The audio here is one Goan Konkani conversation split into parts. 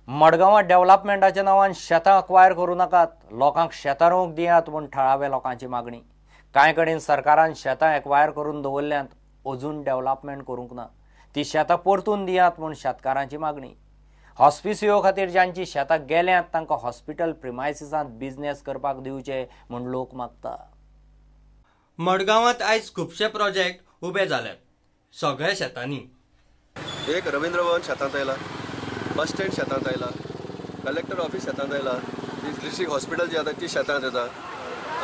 मडगांवां डेव्हलपमेंटाच्या नांवान शेतां अक्वायर करूं नाकात, लोकांक शेतां रोवंक दियात म्हूण थळाव्या लोकांची मागणी. कांय कडेन सरकारान शेतां एक्वायर करून दवरल्यांत, अजून डेव्हलपमेंट करूंक ना. ती शेतां परतून दियात म्हूण शेतकारांची मागणी. हॉस्पिसियो खातीर जांची शेतां गेल्यांत तांकां हॉस्पिटल प्रिमायसिसांत बिजनेस करपाक दिवचे म्हूण लोक मागता. मडगांवांत आयज खुबशे प्रोजेक्ट उबे जाल्यात, सगळ्या शेतांनी. एक रवींद्र भवन शेतांत आयला, बस स्टँड शेतांत आयला, कलेक्टर ऑफिस शेतांत आयला, डिस्ट्रिक्ट हॉस्पिटल जे आसा ती शेतांत येता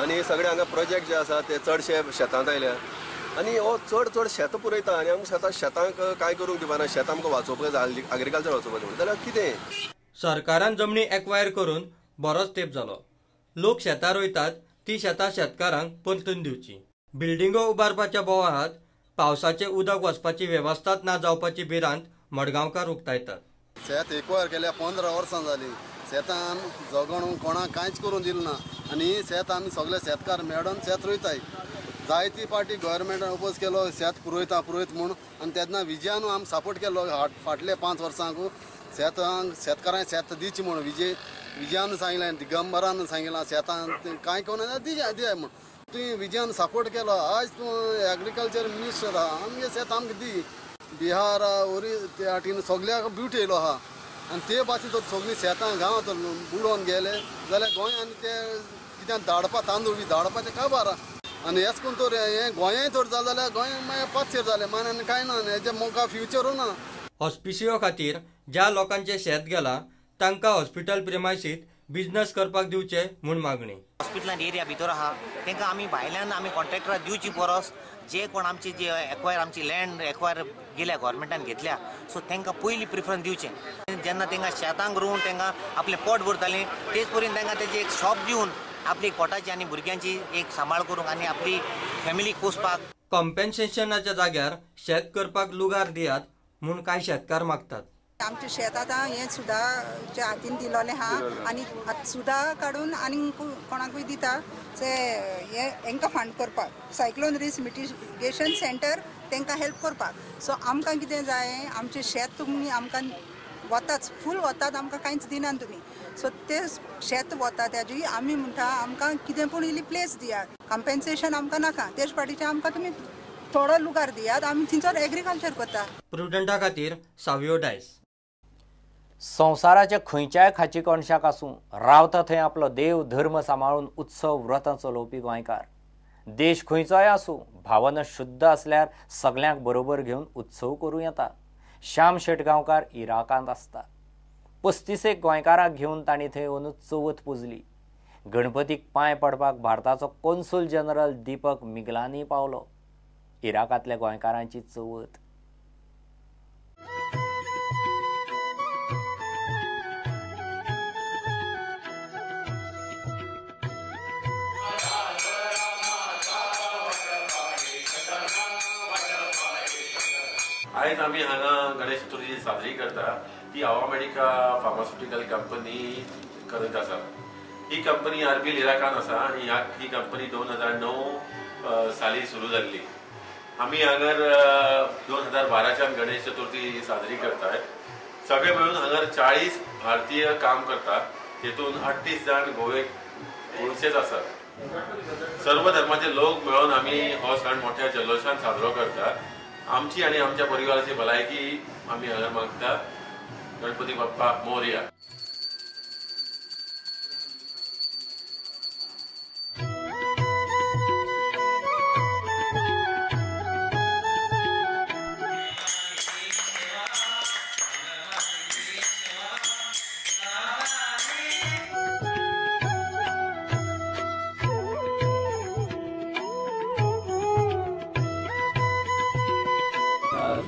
आनी सगळे हांगा प्रोजेक्ट जे आसा ते चडशे शेतांत आयल्या आनी हो चड चड शेतां पुरयता आनी आमकां शेतांक कांय करूंक दिवपाना. शेतां आमकां वाचोवपाक जाय, एग्रीकल्चर वाचोवपाक जाय जाल्यार कितें? सरकारान जमनी एक्वायर करून बरोच तेंप जालो. लोक शेतां रोयतात ती शेतां शेतकारांक परतून दिवची. बिल्डिंगो उबारपाच्या बोवाळांत पावसाचें उदक वचपाची वेवस्थाच ना जावपाची भिरांत मडगांवकार उक्तायतात. शेत एकवार केल्या 15 वर्सां जाली, शेतान जगण कोणाक कांयच करूंक दिलें ना आनी शेत आमी सगळे शेतकार मेळून शेत रोयताय. जायती पार्टी गव्हर्मेंटान अपोज केलो शेत पुरयता पुरयत म्हूण आनी तेन्ना विजयान आमी सपोर्ट केलो फाटले 5 वर्सांक शेतांक शेतकारांक शेत दिवची म्हूण. विजयान सांगलें, दिगंबरान सांगलां शेतान कांय करूं दिया म्हूण. तुवें विजयान सपोर्ट केलो, आयज तूं एग्रीकल्चर मिनिस्टर आहा, आमगे शेत आमकां दी. बिहार त्या वाटेन सगळ्याक ब्युटी येयलो आहा आनी ते भाशेन तर सगळीं शेतां गांवांत बुडोवन गेले जाल्यार गोंयांत ते कित्याक धाडपा तांदूळ बी धाडपाचें काबार आहा. आनी हेच करून तर हें गोंयांय तर जालें जाल्यार गोंयांत मागीर पातशेर जालें मागीर आनी कांय ना, हेजें मुखार फ्युचरूय ना. हॉस्पिसियो खातीर ज्या लोकांचें शेत गेलां तांकां हॉस्पिटल प्रिमायसीत बिजनेस करपाक दिवचे म्हूण मागणी. हॉस्पिटलान एरिया भितर आहा तांकां आमी भायल्यान आमी कॉन्ट्रॅक्टराक दिवची परस जे कोण आमची जे एक्वायर आमची लँड एक्वायर गेल्या गव्हर्मेंटान घेतल्या सो तांकां पयली प्रिफरन्स दिवचें. जेन्ना तांकां शेतांक रोवन तांकां आपलें पोट भरतालें तेच परीन तांकां तेजें एक शॉप दिवन आपली पोटाची आनी भुरग्यांची एक सांबाळ करूंक आनी आपली फॅमिलीक पोसपाक. कॉम्पेन्सेशनाच्या जाग्यार शेत करपाक लुगार दियात म्हूण कांय शेतकार मागतात. आमचें शेत आतां हें सुदाच्या हातीन दिलोलें आहा आनी सुदा काडून आनी कोणाकूय दिता ते हें हेंकां फंड करपाक, सायक्लोन रिस्क मिटिगेशन सेंटर तांकां हेल्प करपाक. सो आमकां कितें जाय, आमचें शेत तुमी आमकां वताच फूल वतात, आमकां कांयच दिनात तुमी. सो ते शेत वता तेजी आमी म्हणटा आमकां कितें पूण इल्ली प्लेस दियात, कम्पेन्सेशन आमकां नाका, तेच फाटीचें आमकां तुमी थोडो लुगार दियात, आमी थंयसर एग्रीकल्चर करता. प्रुडंटा खातीर सावियो डायस. संवसाराच्या खंयच्याय खाची कोनशाक आसूं रावता थंय आपलो देव धर्म सांबाळून उत्सव व्रतां चलोवपी गोंयकार. देश खंयचोय आसूं भावना शुद्ध आसल्यार सगल्यांक बरोबर घेवन उत्सव करूं येता. श्याम शेटगांवकार इराकांत आसता. 35 गोंयकारांक घेवन तांणी थंय वचून चवथ पुजली. गणपतीक पांय पडपाक भारताचो कोन्सूल जनरल दीपक मिगलानी पावलो. इराकांतल्या गोंयकारांची चवथ. आयज आमी हांगा गणेश चतुर्थी साजरी करता ती अवामेडिका फार्मास्युटिकल कंपनी करत आसा. ही कंपनी आरबील इराकान आसा आनी ही कंपनी 2009 साली सुरू जाल्ली. आमी हांगर 2012च्यान गणेश चतुर्थी साजरी करताय. सगळे मेळून हांगर 40 भारतीय काम करता, तेतून 38 जाण गोंयचेच आसात. सर्व धर्माचे लोक मेळून आमी हो सण मोठ्या जल्लोशान साजरो करतात. आमची आनी आमच्या परिवाराची भलायकी आमी हांगा मागता. Ganpati Bappa Morya.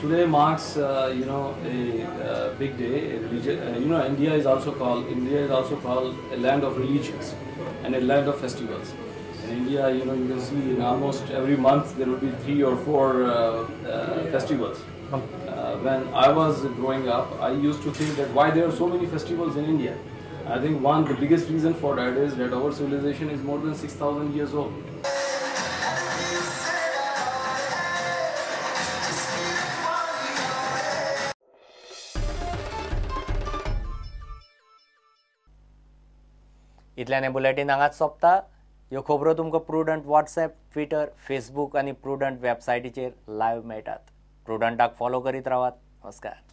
Today marks, a big day. A religion, India is also called a land of religions and a land of festivals. In India, you can see in almost every month there will be 3 or 4 festivals. When I was growing up, I used to think that why there are so many festivals in India. I think the biggest reason for that is that our civilization is more than 6,000 years old. इतल्यान हें बुलेटीन हांगाच सोंपता. ह्यो खबरो तुमकां प्रुडंट वॉट्सएप, ट्विटर, फेसबूक आनी प्रुडंट वेबसायटीचेर लायव्ह मेळटात. प्रुडंटाक फॉलो करीत रावात. नमस्कार.